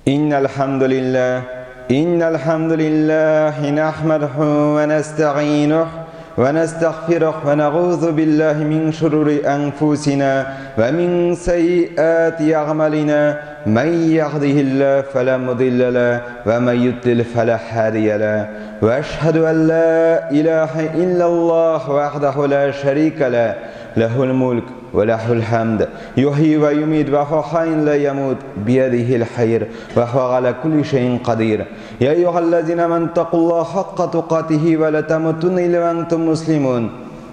إن الحمد لله نحمده ونستعينه ونستغفره ونعوذ بالله من شرور أنفسنا ومن سيئات أعمالنا. من يهده الله فلا مضل له ومن يضلل فلا هادي له. وأشهد أن لا إله إلا الله وحده لا شريك له، له الملك وله الحمد، يحيي ويميت وهو حي لا يموت، بيده الخير وهو على كل شيء قدير. يا أيها الذين آمنوا اتقوا الله حق تقاته ولا تموتن إلا وأنتم مسلمون.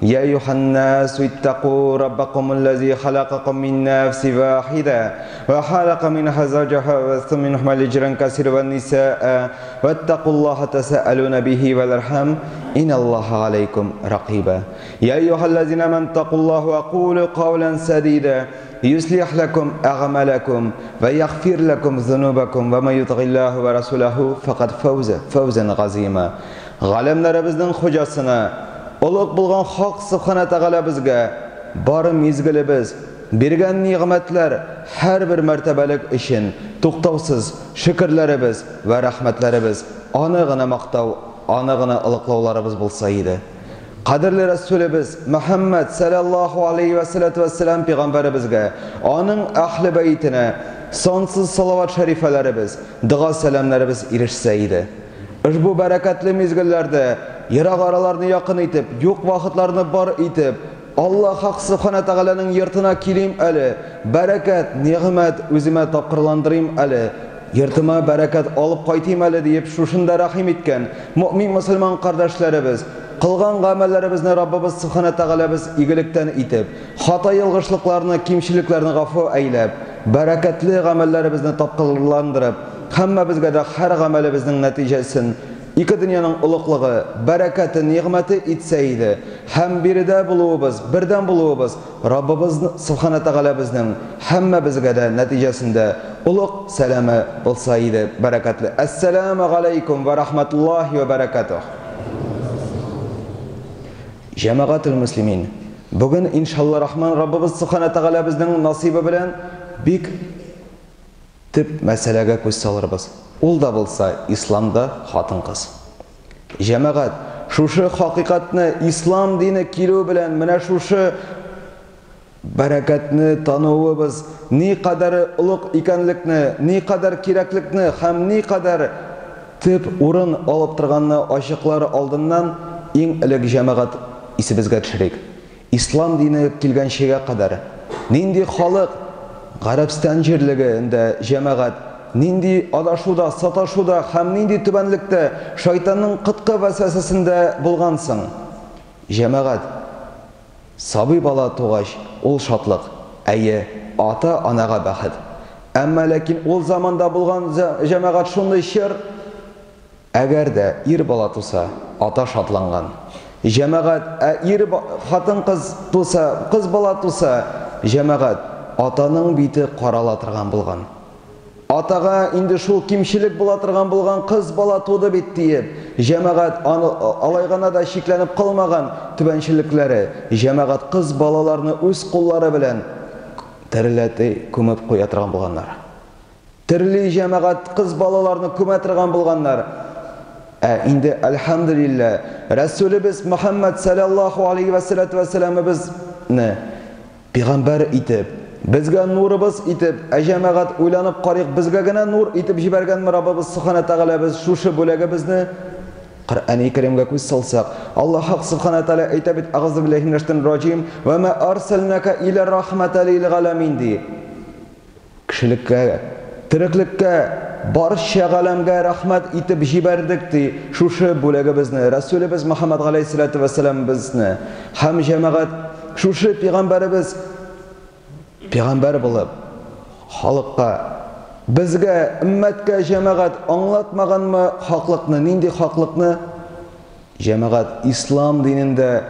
يا أيها الناس اتقوا ربكم الذي خلقكم من نفس واحدة وخلق منها زوجها وبث منهما رجالا كثيرا والنساء، واتقوا الله تساءلون به والأرحام إن الله عليكم رقيبا. يا أيها الذين آمنوا اتقوا الله وقولوا قولا سديدا يصلح لكم أعمالكم ويغفر لكم ذنوبكم، ومن يطع الله ورسوله فقد فوز فوزا عظيما. Галәмнәребезнең хуҗасына, олуг булган Хак Субхана Тәгаләбезгә бар мизгелебез, биргән нигъмәтләр һәрбер мәртәбәлек өчен туктаусыз шөкерләребез вә рәхмәтләребез, аны гына мактау, аны гына олуглауларыбыз булса иде. Кадерле Расулебез Мөхәммәд саллаллаһу алейхи вә салату вәссәлам пәйгамбәребезгә, аның әһле бәйтенә сансыз салават шәрифәләребез, дога сәламнәребез ирешсә иде. Ошбу бәрәкәтле мизгелләрдә ерак араларны якын итеп, юк вакытларны бар итеп, Аллаһ Хак Субхана Тәгаләнең йортына килим әле, бәрәкәт, нигъмәт үземә тапкырландырыйм әле, йортыма бәрәкәт алып кайтыйм әле диеп шушында рәхим иткән мөмин мөселман кардәшләребез, кылган гамәлләребезне Раббыбыз Субхана Тәгаләбез игелектән итеп, хата ялгышлыкларны, кимчелекләрне гафу әйләп, бәрәкәтле гамәлләребезне тапкырландырып, һәммәбезгә дә һәр гамәлебезнең нәтиҗәсен ике дөньяның олуглыгы, бәрәкәте, нигъмәте итсә иде. Һәм биредә булуыбыз, бердәм булуыбыз Раббыбыз Субхана Тәгаләбезнең һәммәбезгә дә нәтиҗәсендә олуг сәламе булса иде, бәрәкәтле. Әссәламу алейкум ва рахматуллахи ва бәрәкәтүһ. Җәмәгатул муслимин, бүген иншалла рахман Раббыбыз Субхана Тәгаләбезнең насыйбы белән бик төп мәсьәләгә күз салырбыз. Ул да булса исламда хатын-кыз. Җәмәгать, шушы хакыйкатьне ислам дине килү белән менә шушы бәрәкәтне тануыбыз ни кадәр олуг икәнлекне, ни кадәр кирәклекне һәм ни кадәр төп урын алып торганны ачыклар алдыннан иң элек җәмәгать исебезгә төшерик. Ислам дине килгәнчегә кадәр нинди халык Гарәбстан җирлегендә җәмәгать нинди адашуда, саташуда һәм нинди түбәнлектә шайтанның кыткы вәсвәсәсендә булгансың? Җәмәгать, сабый бала тугач, ул шатлык, әйе, ата-анага бәхет. Әмма ләкин ул заманда булган җәмәгать шундый чор, әгәр дә ир бала туса, ата шатланган. Җәмәгать, ә ир хатын-кыз туса, кыз бала туса, җәмәгать, атаның бите карала торган булган. Атага инде шул кимчелек була торган булган, кыз бала туды бит диеп, җәмәгать аны алай гына да чикләнеп калмаган түбәнчелекләре, җәмәгать кыз балаларны үз куллары белән тереләтеп күмеп куя торган булганнар. Терли җәмәгать кыз балаларны күмә торган булганнар. Ә инде әлхәмдүлилләһ, Расулебез Мөхәммәд саллаллаһу алейхи ва саллату ва саламыбызны пәйгамбәр итеп, безгә нурыбыз итеп, ә җәмәгать уйланып карыйк, безгә генә нур итеп җибәргәнме Раббыбыз Субхана Тәгаләбез шушы бүләгебезне? Коръәни Кәримгә күз салсак, Аллаһ Хак Субхана Тәгалә әйтә бит: Агъзу биллаһи минәш раҗим, ва ма арсалнака илля рахматан лил галамин ди. Кешелеккә, тереклеккә, барча галәмгә рәхмәт итеп җибәрдек ди шушы бүләгебезне, Расулебез Мөхәммәд галәйһиссалату вәссәлам безне. Һәм җәмәгать шушы пәйгамбәребез пәйгамбәр булып халыкка, безгә, өммәткә җәмәгать аңлатмаганмы хаклыкны, нинди хаклыкны? Җәмәгать, ислам динендә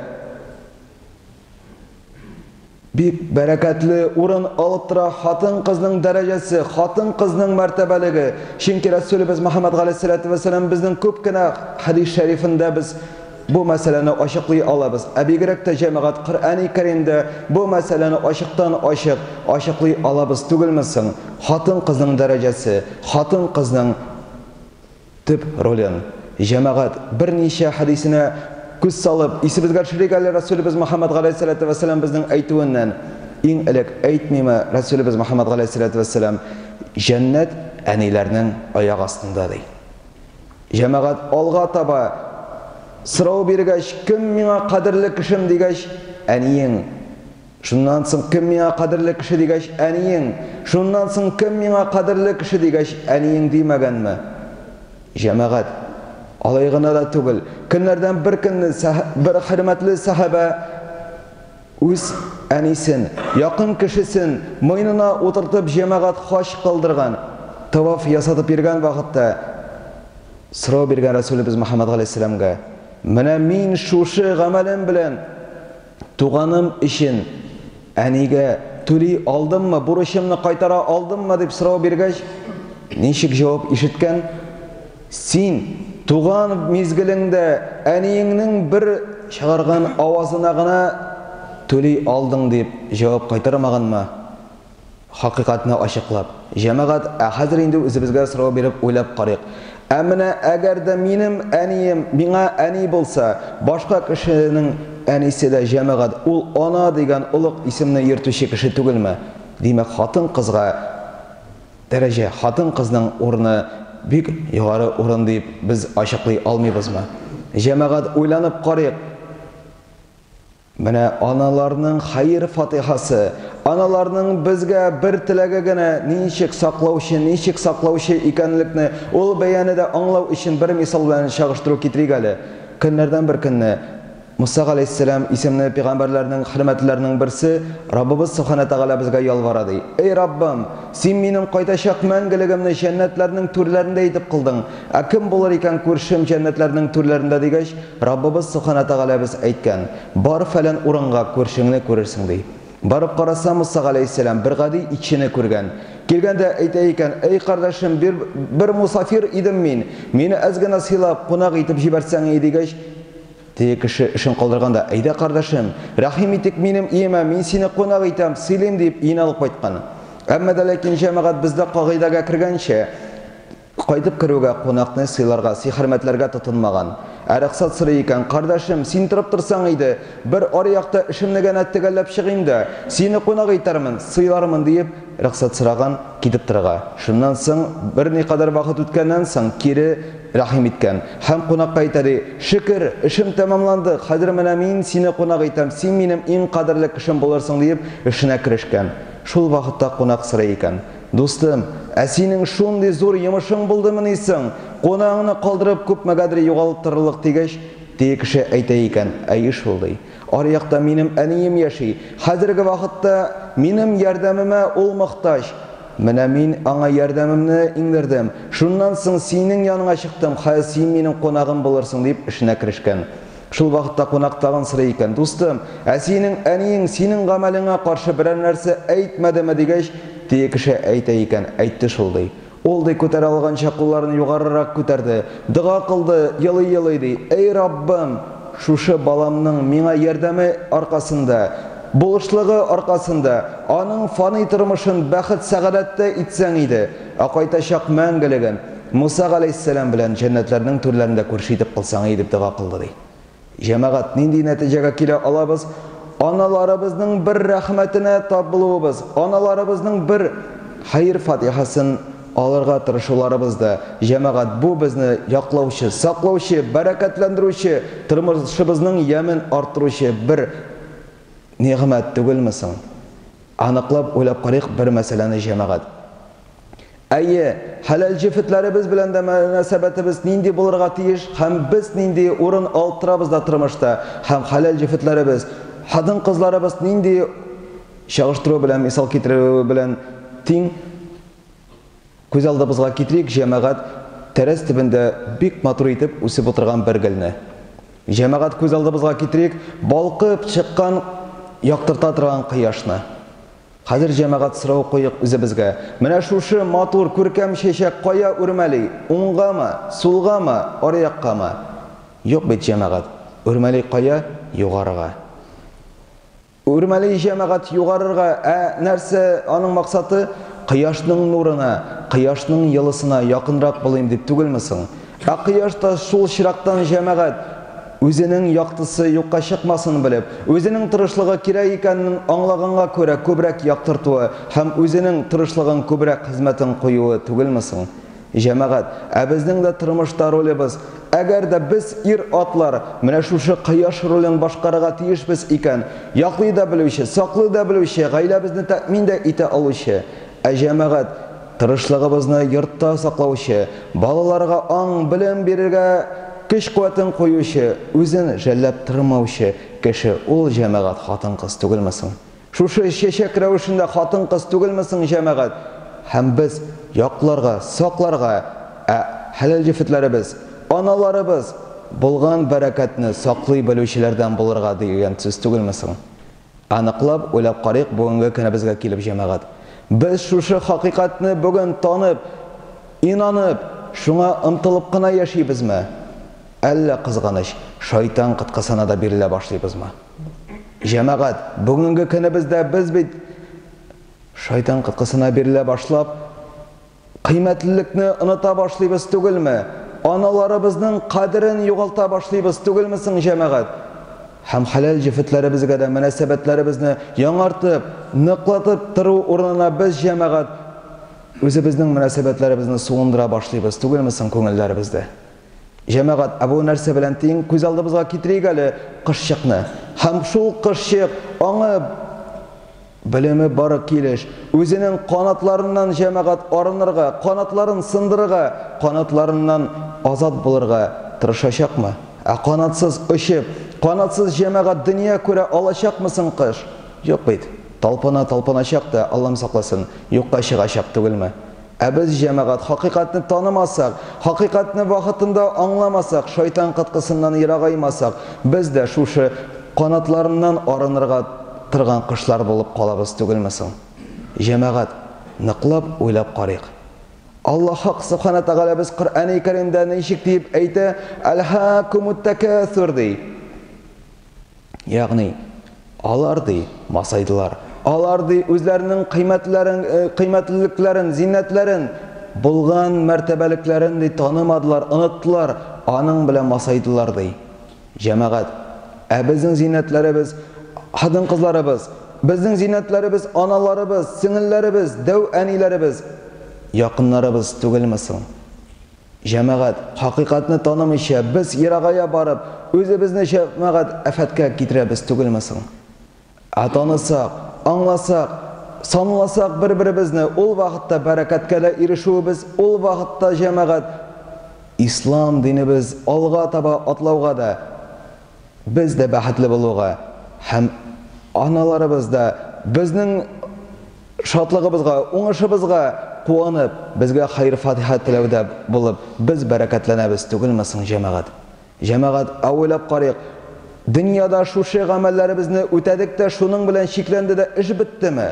бик бәрәкәтле урын алып тора хатын-кызның дәрәҗәсе, хатын-кызның мәртәбәлеге. Чөнки Расулебез Мөхәммәд галәйһиссалату вәссәлам безнең күп кенә хәдис шәрифендә без бу мәсьәләне ачыклый алабыз. Ә бигрәк тә, җәмәгать, Коръәни Кәримдә бу мәсьәләне ачыктан-ачык ачыклый алабыз түгелме соң? Хатын-кызның дәрәҗәсе, хатын-кызның төп ролен. Җәмәгать, берничә хәдисенә күз салып, исебезгә төшерик әле Рәсүлебез Мөхәммәд галәйһиссәләтү вәссәлам безнең әйтүеннән. Иң элек әйтмиме Рәсүлебез Мөхәммәд галәйһиссәләтү вәссәлам, Җәннәт әниләрнең аяк астында, ди. Җәмәгать, алга таба сорау биргәч, кем миңа кадерле кешем дигәч, әниең. Шуннан соң кем миңа кадерле кеше дигәч, әниең. Шуннан соң кем миңа кадерле кеше дигәч, әниең димәгәнме? Җәмәгать, алай гына да түгел, көннәрдән бер көнне бер хөрмәтле сәхабә үз әнисен, якын кешесен муенына утыртып җәмәгать хаҗ кылдырган, таваф ясатып йөргән вакытта сорау биргән Рәсүлебез Мөхәммәд галәйһиссәламгә, Менә мин шушы гамәлем белән туганым өчен әнигә түли алдыммы, бурычымны кайтара алдыммы, дип сорау биргәч, ничек җавап ишеткән? Син туган мизгелеңдә әниеңнең бер чыгарган авазына гына түли алдың, дип җавап кайтармаганмы? Хакыйкатьне ачыклап. Җәмәгать, ә хәзер инде үзебезгә сорау биреп уйлап карыйк. Ә менә әгәр дә минем әнием миңа әни булса, башка кешенең әнисе дә, җәмәгать, ул ана дигән олуг исемне йөртүче кеше түгелме? Димәк, хатын-кызга дәрәҗә, хатын-кызның урыны бик югары урын дип без ачыклый алмыйбызмы? Җәмәгать, уйланып карыйк. Менә аналарның хәер-фатихасы, аналарның безгә бер теләге генә ничек саклаучы, ничек саклаучы икәнлекне ул бәяне дә аңлау өчен бер мисал белән чагыштыру китерик әле. Көннәрдән бер көнне Муса галәйһиссәлам исемле пигамбәрләрнең хөрмәтлеләренең берсе Раббыбыз Сүбхәнә Тәгалә безгә ялвара, ди, Эй, Раббым! Син минем кайтачак мәңгелегемне җәннәтләрнең түрләрендә итеп кылдың. Ә кем булыр икән күршем җәннәтләрнең түрләрендә дигәч, Раббыбыз Сүбхәнә Тәгаләбез әйткән, Бар фәлән урынга, күршеңне күрерсең, ди. Барып караса, Муса галәйһиссәлам бер гади итчене күргән. Килгән дә әйтә икән, Әй, кардәшем, бир, бер мусафир идем мин, мине әз генә сыйлап, кунак итеп җибәрсәң и, дигәч, теге кеше эшен калдырган да, Әйдә, кардәшем, рәхим итик минем өемә, мин сине кунак итәм, сыйлыйм, дип, өенә алып кайткан. Әмма дә ләкин, җәмәгать, бездә кагыйдәгә кергәнчә, Кайтып керүгә кунакны сыйларга, сый-хөрмәтләргә тотынмаган. Ә рөхсәт сорый икән, Кардәшем, син торып торсаң иде, бер аръякта эшемне генә төгәлләп чыгыйм да, сине кунак итәрмен, сыйлармын, диеп, рөхсәт сораган, китеп торырга. Шуннан соң, берникадәр вакыт үткәннән соң, кире рәхим иткән. Һәм кунакка әйтә ди, Шөкер, эшем тәмамланды, хәзер менә мин сине кунак итәм, син минем иң кадерле кешем булырсың, диеп, эшенә керешкән. Шул вакытта кунак сорый икән. Дустым, ә синең шундый зур йомышың булдымыни соң? Кунагыңны калдырып күпмегәдер югалып торырлык дигәч, теге кеше әйтә икән, әйе шул, ди. Аръякта минем әнием яши. Хәзерге вакытта минем ярдәмемә ул мохтаҗ. Менә мин аңа ярдәмемне иңдердем. Шуннан соң синең яныңа чыктым, хәзер син минем кунагым булырсың, дип эшенә керешкән. Шул вакытта кунак тагын сорый икән, Дустым, ә синең әниең синең гамәлеңә каршы берәр нәрсә әйтмәдеме? дигәч, теге кеше әйтә икән, Әйтте шул, ди. Ул, ди, күтәрә алганча кулларын югарырак күтәрде, дога кылды, елый-елый, ди, Әй Раббым, шушы баламның миңа ярдәме аркасында, булышлыгы аркасында, аның фани тормышын бәхет-сәгадәттә итсәң иде, ә кайтачак мәңгелеген, Муса галәйһиссәлам белән җәннәтләрнең түрләрендә күрше итеп кылсаң иде, дип дога кылды, ди. Җәмәгать, нинди нәтиҗәгә килә алабыз? Аналарыбызның бер рәхмәтенә тап булуыбыз, аналарыбызның бер хәер-фатихасын алырга тырышуларыбыз да, җәмәгать, бу безне яклаучы, саклаучы, бәрәкәтләндерүче, тормышыбызның ямен арттыручы бер нигъмәт түгелме соң? Аныклап уйлап карыйк бер мәсьәләне, җәмәгать. Әйе, хәләл җефетләребез белән дә мөнәсәбәтебез нинди булырга тиеш һәм без нинди урын алып торабыз да тормышта һәм хәләл җефетләребез, хатын-кызларыбыз нинди чагыштыру белән, мисал китерү белән тиң. Күз алдыбызга китерик, җәмәгать, тәрәз төбендә бик матур итеп үсеп утырган бер гөлне. Җәмәгать, күз алдыбызга китерик, балкып чыккан, яктырта торган кояшны. Хәзер, җәмәгать, сорау куйыйк үзебезгә. Менә шушы матур, күркәм чәчәк кая үрмәли? Уңгамы? Сулгамы? Аръяккамы? Юк бит, җәмәгать. Үрмәли кая? Югарыга. Үрмәли, җәмәгать, югарырга, ә нәрсә аның максаты? Кояшның нурына, кояшның елысына якынрак булыйм дип түгелме соң? Ә кояш та шул чирактан, җәмәгать, үзенең яктысы юкка чыкмасын белеп, үзенең тырышлыгы кирәк икәнен аңлаганга күрә күбрәк яктыртуы һәм үзенең тырышлыгын күбрәк хезмәтен куюы түгелме соң? Җәмәгать, ә безнең дә тормышта ролебыз, әгәр дә без, ир-атлар, менә шушы кояш ролен башкарырга тиешбез икән, яклый да белүче, саклый да белүче, гаиләбезне тәэмин дә итә алучы, ә җәмәгать, тырышлыгыбызны йортта саклаучы, балаларга аң, белем бирергә көч-куәтен куючы, үзен жәлләп тормаучы кеше ул, җәмәгать, хатын-кыз түгелме соң? Шушы чәчәк рәвешендә хатын-кыз түгелме соң, җәмәгать? Һәм без якларга, сакларга, ә хәләл җефетләребез, аналарыбыз булган бәрәкәтне саклый белүчеләрдән булырга дигән сүз түгелме соң? Ә ныклап уйлап карыйк бүгенге көнебезгә килеп, җәмәгать. Без шушы хакыйкатьне бүген танып, инанып, шуңа омтылып кына яшибезме? Әллә, кызганыч, шайтан коткысына да бирелә башлыйбызмы? Җәмәгать, бүгенге көнебездә без бит шайтан коткысына бирелә башлап, кыйммәтлелекне оныта башлыйбыз түгелме? Аналарыбызның кадерен югалта башлыйбыз түгелме соң, җәмәгать? Һәм хәләл җефетләребезгә дә мөнәсәбәтләребезне яңартып, ныклатып тору урынына без, җәмәгать, үзебезнең мөнәсәбәтләребезне суындыра башлыйбыз түгелме соң күңелләребездә? Җәмәгать, ә бу нәрсә белән тиң? Күз алдыбызга китерик әле кошчыкны. Һәм шул кошчык аңы белеме бар килеш, үзенең канатларыннан җәмәгать арынырга, канатларын сындырырга, канатларыннан азат булырга тырышачакмы? Ә канатсыз очып, канатсыз җәмәгать дөнья күрә алачакмы соң кош? Юк бит. Талпына, талпыначак та, Аллам сакласын, юкка чыгачак түгелме? Ә без, җәмәгать, хакыйкатьне танымасак, хакыйкатьне вакытында аңламасак, шайтан коткысыннан ерагаймасак, без дә шушы канатларыннан арынырга торган кошлар булып калабыз түгелме соң? Җәмәгать, ныклап уйлап карыйк. Аллаһ Хак Сүбхәнә Тәгаләбез Коръәни Кәримдә ничек диеп әйтә? Әлһәкумут тәкәсүр ди. Ягъни, алар, ди, масайдылар. Алар, ди, үзләренең кыйммәтләрен, кыйммәтлелекләрен, зиннәтләрен, булган мәртәбәлекләрен, ди, танымадылар, оныттылар, аның белән масайдылар, ди. Җәмәгать, ә безнең зиннәтләребез, хатын-кызларыбыз, безнең зиннәтләребез, аналарыбыз, сеңелләребез, дәү әниләребез, якыннарыбыз түгелме соң? Җәмәгать, хакыйкатьне танымыйча, без ерагая барып, үзебезне җәмәгать афәткә китерәбез түгелме соң? Ә танысак, аңласак, санласак бер-беребезне, ул вакытта бәрәкәткә дә ирешүебез, ул вакытта җәмәгать, ислам динебез алга таба атлауга да, без дә бәхетле булуга һәм аналарыбыз да безнең шатлыгыбызга, уңышыбызга куанып, безгә хәер-фатиха теләүдә булып, без бәрәкәтләнәбез түгелме соң, җәмәгать? Җәмәгать, ә уйлап карыйк, дөньяда шушы гамәлләребезне үтәдек тә, шуның белән чикләнде дә эш беттеме?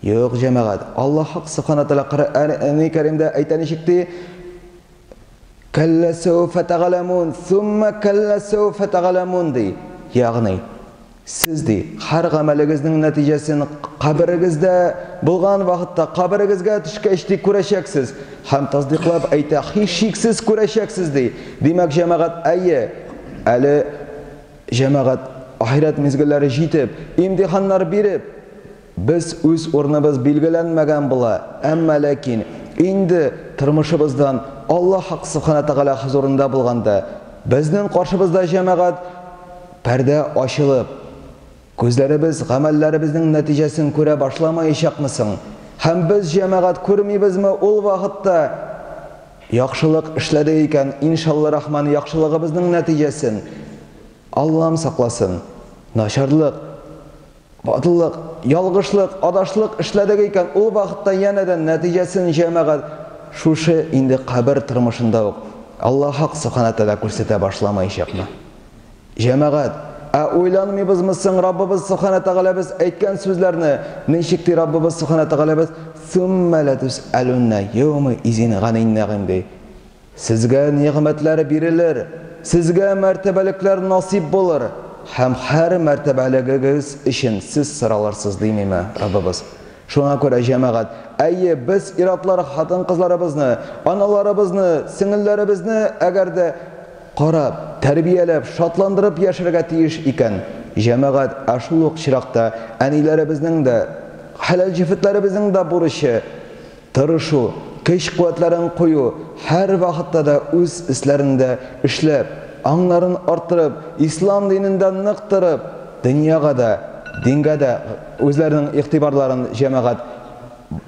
Юк, җәмәгать, Аллаһ Хак Сүбхәнә Тәгалә Коръәни Кәримдә әйтә ничек ди? Кәллә сәүфә тәгаләмун, сумма кәллә сәүфә тәгаләмун ди. Ягъни, сез ди, һәр гамәлегезнең нәтиҗәсен каберегездә булган вакытта, каберегезгә төшкәч ди күрәчәксез. Һәм тасдыйклап әйтә, һичшиксез күрәчәксез ди. Димәк, җәмәгать, әйе, әле җәмәгать ахирәт мизгелләре җитеп, имтиханнар биреп, Без үз урыныбыз билгеләнмәгән була, әмма ләкин инде тормышыбыздан Аллаһ Хак Сүбхәнә Тәгалә хозурында булганда, безнең каршыбызда җәмәгать пәрдә ачылып, күзләребез гамәлләребезнең нәтиҗәсен күрә башламаячакмы соң? Һәм без, җәмәгать, күрмибезме ул вакытта яхшылык эшләдек икән, иншалла рахман, яхшылыгыбызның нәтиҗәсен, Аллам сакласын, начарлык, Батыллык, ялгышлык, адашлык эшләдек икән, ул вакытта янәдән нәтиҗәсен җәмәгать шушы инде кабер тормышында ук Аллаһ Хак Сүбхәнә Тәгалә күрсәтә башламаячакмы? Җәмәгать, ә уйланмыйбызмы соң Раббыбыз Сүбхәнә Тәгаләбез әйткән сүзләрне? Ничек ди Раббыбыз Сүбхәнә Тәгаләбез? Сумма ләтүсәлүннә яума изин ганин нәгыйм ди. Сезгә нигъмәтләр бирелер, Сезгә мәртәбәлекләр насыйп булыр һәм һәр мәртәбәлегегез өчен сез соралырсыз, димиме Раббыбыз? Шуңа күрә, җәмәгать, әйе, без ир-атлар хатын-кызларыбызны, аналарыбызны, сеңелләребезне әгәр дә карап, тәрбияләп, шатландырып яшәргә тиеш икән, җәмәгать, ә шул ук чиракта әниләребезнең дә, хәләл җефетләребезнең дә бурычы, тырышу, көч-куәтләрен кую, һәрвакытта да үз өсләрендә эшләп, аңнарын арттырып, ислам динендә нык торып, дөньяга да, дингә дә үзләренең игътибарларын, җәмәгать,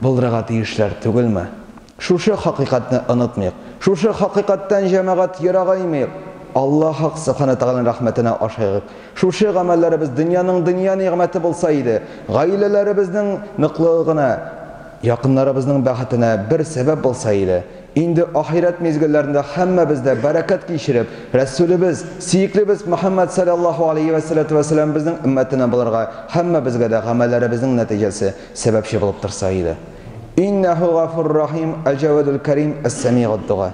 булдырырга тиешләр түгелме? Шушы хакыйкатьне онытмыйк. Шушы хакыйкатьтән, җәмәгать, ерагаймыйк. Аллаһ Хак Сүбхәнә Тәгаләнең рәхмәтенә ашыгыйк. Шушы гамәлләребез дөньяның дөнья нигъмәте булса иде, гаиләләребезнең ныклыгына, якыннарыбызның бәхетенә бер сәбәп булса иде. Инде ахирәт мизгелләрендә һәммәбез дә бәрәкәт кичереп, Рәсүлебез, сөеклебез Мөхәммәд салләллаһу алейһи вә сәләтү вә сәлам безнең өммәтеннән булырга һәммәбезгә дә гамәлләребезнең нәтиҗәсе сәбәпче булып торса иде. Иннәһу гафур рахим, әл-җәвадул кәрим, әс-сәмигуд дуга.